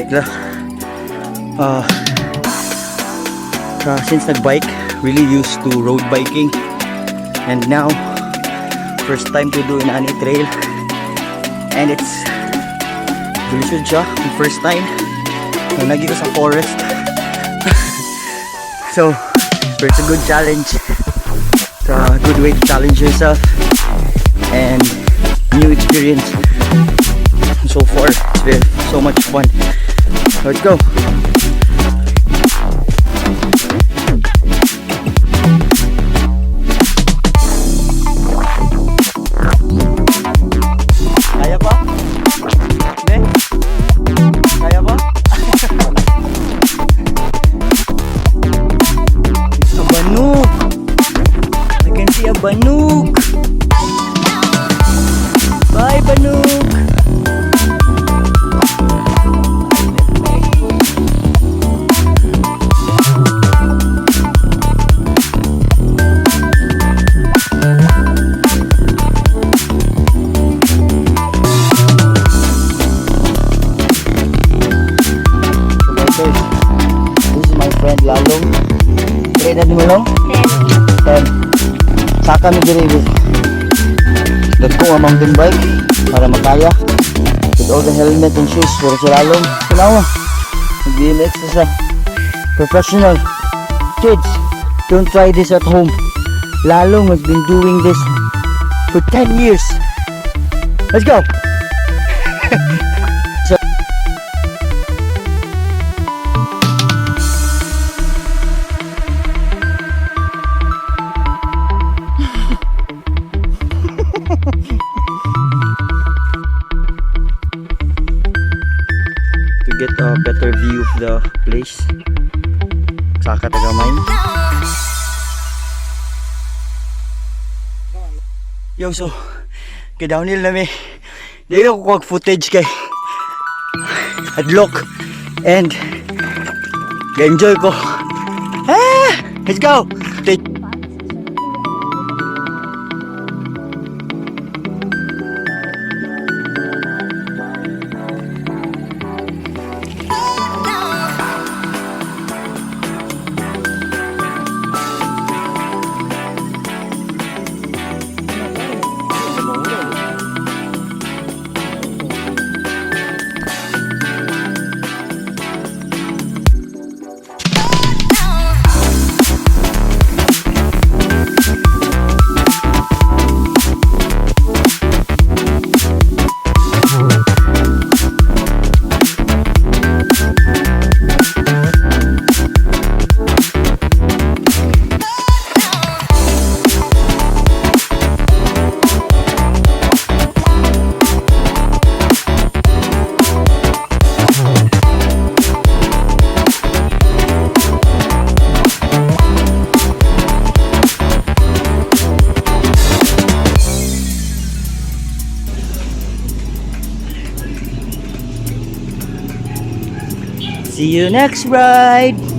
Bike lang. Since nag-bike, really used to road biking. And now, first time to do an trail. And it's lisod siya, yung first time. Nagi ko sa forest. So, it's a good challenge. It's a good way to challenge yourself and new experience. So far, it's been so much fun. Let's go. Kaya pa? Ne? Kaya pa? It's a banuk. I can see a banuk. Bye, banuk. So guys, this is my friend Lalong. Kaya na mo, Long? 10. Saka mi diri with dagko nga mountain bike para makaya with all the helmet and shoes, pero si Lalong, tanawa, nag-BMX na siya, professional. Kids, don't try this at home. Lalong has been doing this for 10 years. Let's go. So, to get a better view of the place. Saka ta gamay. Yo, so, kay downhill na mi. Di ko kuha footage kay hadlok and ga-enjoy ko. Ah, let's go. See you next ride.